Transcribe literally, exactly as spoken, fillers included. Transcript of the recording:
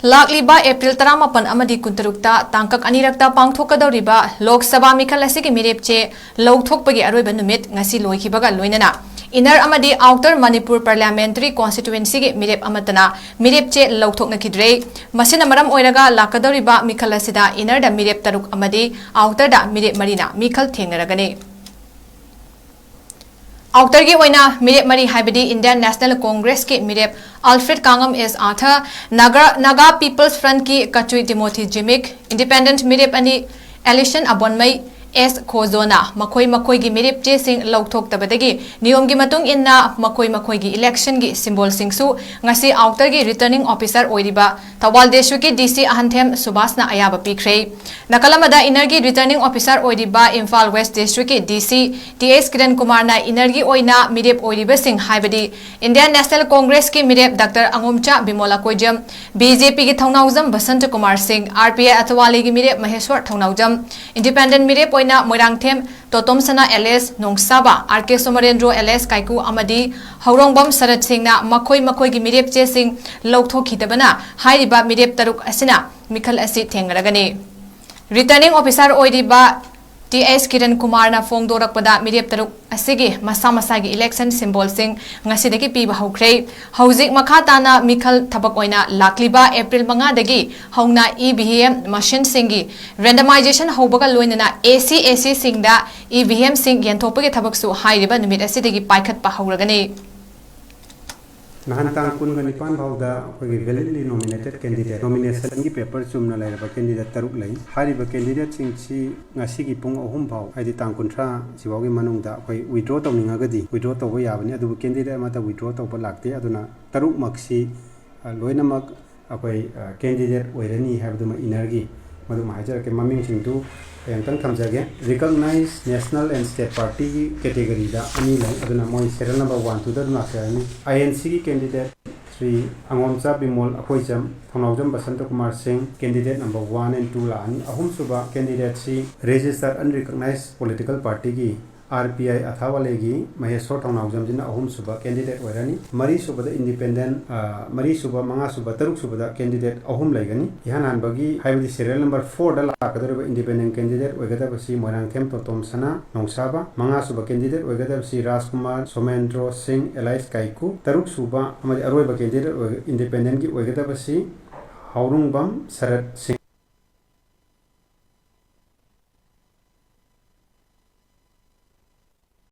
ꯂꯥꯛꯂꯤꯕ ꯑꯦꯄ꯭ꯔꯤꯜ ꯇꯔꯥꯃꯥꯄꯟ ꯑꯃꯗꯤ ꯀꯨꯟꯇꯔꯨꯛꯇ ꯇꯥꯡꯀꯛ ꯑꯅꯤꯔꯛꯇ ꯄꯥꯡꯊꯣꯛꯀꯗꯧꯔꯤꯕ ꯂꯣꯛ ꯁꯚꯥ ꯃꯤꯈꯜ ꯑꯁꯤꯒꯤ ꯃꯤꯔꯦꯞ ꯆꯦ ꯂꯧꯊꯣꯛꯄꯒꯤ ꯑꯔꯣꯏꯕ ꯅꯨꯃꯤꯠ ꯉꯁꯤ ꯂꯣꯏꯈꯤꯕꯒ ꯂꯣꯏꯅꯅ ꯏꯟꯅꯔ ꯑꯃꯗꯤ ꯑꯥꯎꯇꯔ ꯃꯅꯤꯄꯨꯔ ꯄꯥꯔꯂꯤꯌꯥꯃꯦꯟꯇꯔꯤ ꯀꯣꯟꯁꯇꯤꯇ꯭ꯋꯦꯟꯁꯤꯒꯤ ꯃꯤꯔꯦꯞ ꯑꯃꯠꯇꯅ ꯃꯤꯔꯦꯞ ꯆꯦ ꯂꯧꯊꯣꯛꯅꯈꯤꯗ꯭ꯔꯦ꯫ ꯃꯁꯤꯅ ꯃꯔꯝ ꯑꯣꯏꯔꯒ ꯂꯥꯛꯀꯗꯧꯔꯤꯕ ꯃꯤꯈꯜ ꯑꯁꯤꯗ ꯏꯟꯅꯔꯗ ꯃꯤꯔꯦꯞ ꯇꯔꯨꯛ ꯑꯃꯗꯤ ꯑꯥꯎꯇꯔꯗ ꯃꯤꯔꯦꯞ ꯃꯔꯤꯅ ꯃꯤꯈꯜ ꯊꯦꯡꯅꯔꯒꯅꯤ꯫ ꯑꯥꯎꯇꯔꯒꯤ ꯑꯣꯏꯅ ꯃꯤꯔꯦꯞ ꯃꯔꯤ ꯍꯥꯏꯕꯗꯤ ꯏꯟꯗꯤꯌꯟ ꯅꯦꯁꯅꯦꯜ ꯀꯣꯡꯒ꯭ꯔꯦꯁꯀꯤ ꯃꯤꯔꯦꯞ ꯑꯜꯐ꯭ꯔꯦꯗ ꯀꯥꯡꯉꯝ ꯑꯦꯁ ꯑꯥꯊꯔ, ꯅꯥꯒꯥ, ꯅꯥꯒꯥ ꯄꯤꯄꯜꯁ ꯐ꯭ꯔꯟꯠꯀꯤ ꯀꯆꯨꯏ ꯇꯤꯃꯣꯊꯤ ꯖꯤꯃꯤꯛ, ꯏꯟꯗꯤꯄꯦꯟꯗꯦꯟꯠ ꯃꯤꯔꯦꯞ ꯑꯅꯤ ꯑꯦꯂꯤꯁꯟ ꯑꯕꯣꯟꯃꯩ, ꯑꯦꯁ ꯈꯣꯖꯣꯅ ꯃꯈꯣꯏ ꯃꯈꯣꯏꯒꯤ ꯃꯤꯔꯦꯞ ꯆꯦꯁꯤꯡ ꯂꯧꯊꯣꯛꯇꯕꯗꯒꯤ ꯅꯤꯌꯣꯝꯒꯤ ꯃꯇꯨꯡ ꯏꯟꯅ ꯃꯈꯣꯏ ꯃꯈꯣꯏꯒꯤ ꯏꯂꯦꯛꯁꯟꯒꯤ ꯁꯤꯝꯕꯣꯜꯁꯤꯡꯁꯨ ꯉꯁꯤ ꯑꯥꯎꯇꯔꯒꯤ ꯔꯤꯇꯔꯅꯤꯡ ꯑꯣꯐꯤꯁꯥꯔ ꯑꯣꯏꯔꯤꯕ ꯊꯧꯕꯥꯜ ꯗꯤꯁꯇ꯭ꯔꯤꯛꯀꯤ ꯗꯤ ꯁꯤ ꯑꯍꯟꯊꯦꯝ ꯁꯨꯕꯥꯁꯅ ꯑꯌꯥꯕ ꯄꯤꯈ꯭ꯔꯦ꯫ ꯅꯥꯀꯜ ꯑꯃꯗ ꯏꯟꯅꯔꯒꯤ ꯔꯤꯇꯔꯅꯤꯡ ꯑꯣꯐꯤꯁꯥꯔ ꯑꯣꯏꯔꯤꯕ ꯏꯝꯐꯥꯜ ꯋꯦꯁ ꯗꯤꯁꯇ꯭ꯔꯤꯛꯀꯤ ꯗꯤ ꯁꯤ ꯇꯤ ꯑꯦꯁ ꯀꯤꯔꯟ ꯀꯨꯃꯥꯔꯅ ꯏꯟꯅꯔꯒꯤ ꯑꯣꯏꯅ ꯃꯤꯔꯦꯞ ꯑꯣꯏꯔꯤꯕꯁꯤꯡ ꯍꯥꯏꯕꯗꯤ ꯏꯟꯗꯤꯌꯟ ꯅꯦꯁꯅꯦꯜ ꯀꯣꯡꯒ꯭ꯔꯦꯁꯀꯤ ꯃꯤꯔꯦꯞ ꯗꯥꯛꯇꯔ ꯑꯉꯣꯝꯆꯥ ꯕꯤꯃꯣꯂꯥ ꯀꯣꯏꯖꯝ, ꯕꯤ ꯖꯦ ꯄꯤꯒꯤ ꯊꯧꯅꯥꯎꯖꯝ ꯕꯁꯟꯇ ꯀꯨꯃꯥꯔ ꯁꯤꯡ, ꯑꯥꯔ ꯄꯤ ꯑꯥꯏ ꯑꯊꯋꯥꯂꯤꯒꯤ ꯃꯤꯔꯦꯞ ꯃꯍꯦꯁ꯭ꯋꯔ ꯊꯧꯅꯥꯎꯖꯝ, ꯏꯟꯗꯤꯄꯦꯟꯗꯦꯟꯠ ꯃꯤꯔꯦꯞ ꯑꯣꯏꯅ ꯃꯣꯏꯔꯥꯡꯊꯦꯝ ꯇꯣꯇꯣꯝꯁꯅꯥ ꯑꯦꯂꯦꯁ ꯅꯣꯡꯁꯥꯕ, ꯑꯥꯔ ꯀꯦ ꯁꯣꯃꯔꯦꯟꯗ꯭ꯔꯣ ꯑꯦꯂꯦꯁ ꯀꯥꯏꯀꯨ ꯑꯃꯗꯤ ꯍꯧꯔꯣꯡꯕꯝ ꯁꯔꯠ ꯁꯤꯡꯅ ꯃꯈꯣꯏ ꯃꯈꯣꯏꯒꯤ ꯃꯤꯔꯦꯞ ꯆꯦꯁꯤꯡ ꯂꯧꯊꯣꯛꯈꯤꯗꯕꯅ ꯍꯥꯏꯔꯤꯕ ꯃꯤꯔꯦꯞ ꯇꯔꯨꯛ ꯑꯁꯤꯅ ꯃꯤꯈꯜ ꯑꯁꯤ ꯊꯦꯡꯅꯔꯒꯅꯤ꯫ ꯔꯤꯇꯔꯅꯤꯡ ꯑꯣꯐꯤꯁꯥꯔ ꯑꯣꯏꯔꯤꯕ ꯇꯤ ꯑꯦꯁ ꯀꯤꯔꯟ ꯀꯨꯃꯥꯔꯅ ꯐꯣꯡꯗꯣꯔꯛꯄꯗ ꯃꯤꯔꯦꯞ ꯇꯔꯨꯛ ꯑꯁꯤꯒꯤ ꯃꯁꯥ ꯃꯁꯥꯒꯤ ꯏꯂꯦꯛꯁꯟ ꯁꯤꯝꯕꯣꯜꯁꯤꯡ ꯉꯁꯤꯗꯒꯤ ꯄꯤꯕ ꯍꯧꯈ꯭ꯔꯦ꯫ ꯍꯧꯖꯤꯛ ꯃꯈꯥ ꯇꯥꯅ ꯃꯤꯈꯜ ꯊꯕꯛ ꯑꯣꯏꯅ ꯂꯥꯛꯂꯤꯕ ꯑꯦꯄ꯭ꯔꯤꯜ ꯃꯉꯥꯗꯒꯤ ꯍꯧꯅ ꯏ ꯚꯤ ꯑꯦꯝ ꯃꯁꯤꯟꯁꯤꯡꯒꯤ ꯔꯦꯟꯗꯃꯥꯏꯖꯦꯁꯟ ꯍꯧꯕꯒ ꯂꯣꯏꯅꯅ ꯑꯦ ꯁꯤ ꯑꯦ ꯁꯤꯁꯤꯡꯗ ꯏ ꯚꯤ ꯑꯦꯝꯁꯤꯡ ꯌꯦꯟꯊꯣꯛꯄꯒꯤ ꯊꯕꯛꯁꯨ ꯍꯥꯏꯔꯤꯕ ꯅꯨꯃꯤꯠ ꯑꯁꯤꯗꯒꯤ ꯄꯥꯏꯈꯠꯄ ꯍꯧꯔꯒꯅꯤ꯫ ꯅꯍꯥꯟ ꯇꯥꯡ ꯀꯨꯟꯒ ꯅꯤꯄꯥꯟ ꯐꯥꯎꯗ ꯑꯩꯈꯣꯏꯒꯤ validly nominated candidate, nominationꯒꯤ paper ꯆꯨꯝꯅ ꯂꯩꯔꯕ candidate ꯇꯔꯨꯛ ꯂꯩ꯫ ꯍꯥꯏꯔꯤꯕ candidateꯁꯤꯡꯁꯤ ꯉꯁꯤꯒꯤ ꯄꯨꯡ ꯑꯍꯨꯝ ꯐꯥꯎ, ꯍꯥꯏꯗꯤ ꯇꯥꯡ ꯀꯨꯟꯊ꯭ꯔꯥ ꯁꯤꯐꯥꯎꯒꯤ ꯃꯅꯨꯡꯗ ꯑꯩꯈꯣꯏ withdraw ꯇꯧꯅꯤꯡꯉꯒꯗꯤ withdraw ꯇꯧꯕ ꯌꯥꯕꯅꯤ꯫ ꯑꯗꯨꯕꯨ candidate ꯑꯃꯠꯇ withdraw ꯇꯧꯕ ꯂꯥꯛꯇꯦ꯫ ꯑꯗꯨꯅ ꯇꯔꯨꯛꯃꯛꯁꯤ, ꯑ, ꯂꯣꯏꯅꯃꯛ ꯑꯩꯈꯣꯏ, ꯑ, candidate ꯑꯣꯏꯔꯅꯤ ꯍꯥꯏꯕꯗꯨꯃ ꯏꯟꯅꯔꯒꯤ ꯃꯗꯨꯃ ꯍꯥꯏꯖꯔꯛꯀꯦ꯫ ꯃꯃꯤꯡꯁꯤꯡꯗꯨ ꯑꯩ ꯑꯃꯨꯛꯇꯪ ꯊꯝꯖꯒꯦ꯫ Recognized National and State Partyꯒꯤ categoryꯗ ꯑꯅꯤ ꯂꯩ꯫ ꯑꯗꯨꯅ ꯃꯣꯏ serial number one, twoꯗ ꯑꯗꯨꯝ ꯂꯥꯛꯆꯔꯅꯤ꯫ ꯑꯥꯏ ꯑꯦꯟ ꯁꯤꯒꯤ candidate Shri Angomcha Bimol Akoijam, Thounaojam Basanta Kumar Singh, candidate number one and two ꯂꯥꯛꯑꯅꯤ꯫ ꯑꯍꯨꯝꯁꯨꯕ candidateꯁꯤ registered unrecognized political partyꯒꯤ ꯑꯥꯔ ꯄꯤ ꯑꯥꯏ ꯑꯊꯥꯋꯥꯂꯦꯒꯤ ꯃꯍꯦꯁꯣꯔ ꯊꯧꯅꯥꯎꯖꯝꯁꯤꯅ ꯑꯍꯨꯝꯁꯨꯕ candidate ꯑꯣꯏꯔꯅꯤ꯫ ꯃꯔꯤꯁꯨꯕꯗ independent, ꯑ, ꯃꯔꯤꯁꯨꯕ, ꯃꯉꯥꯁꯨꯕ, ꯇꯔꯨꯛꯁꯨꯕꯗ candidate ꯑꯍꯨꯝ ꯂꯩꯒꯅꯤ꯫ ꯏꯍꯥꯟ ꯍꯥꯟꯕꯒꯤ, ꯍꯥꯏꯕꯗꯤ serial number fourꯗ ꯂꯥꯛꯀꯗꯧꯔꯤꯕ independent candidate ꯑꯣꯏꯒꯗꯕꯁꯤ ꯃꯣꯏꯔꯥꯡꯊꯦꯝ ꯇꯣꯇꯣꯝ ꯁꯅꯥ ꯅꯣꯡꯁꯥꯕ, ꯃꯉꯥꯁꯨꯕ candidate ꯑꯣꯏꯒꯗꯕꯁꯤ ꯔꯥꯖꯀꯨꯃꯥꯔ ꯁꯣꯃꯦꯟꯗ꯭ꯔꯣ ꯁꯤꯡ alias ꯀꯥꯏꯀꯨ, ꯇꯔꯨꯛꯁꯨꯕ ꯑꯃꯗꯤ ꯑꯔꯣꯏꯕ candidate ꯑꯣꯏ-, independentꯀꯤ ꯑꯣꯏꯒꯗꯕꯁꯤ ꯍꯥꯎꯔꯨꯡꯕꯝ ꯁꯔꯠ ꯁꯤꯡ꯫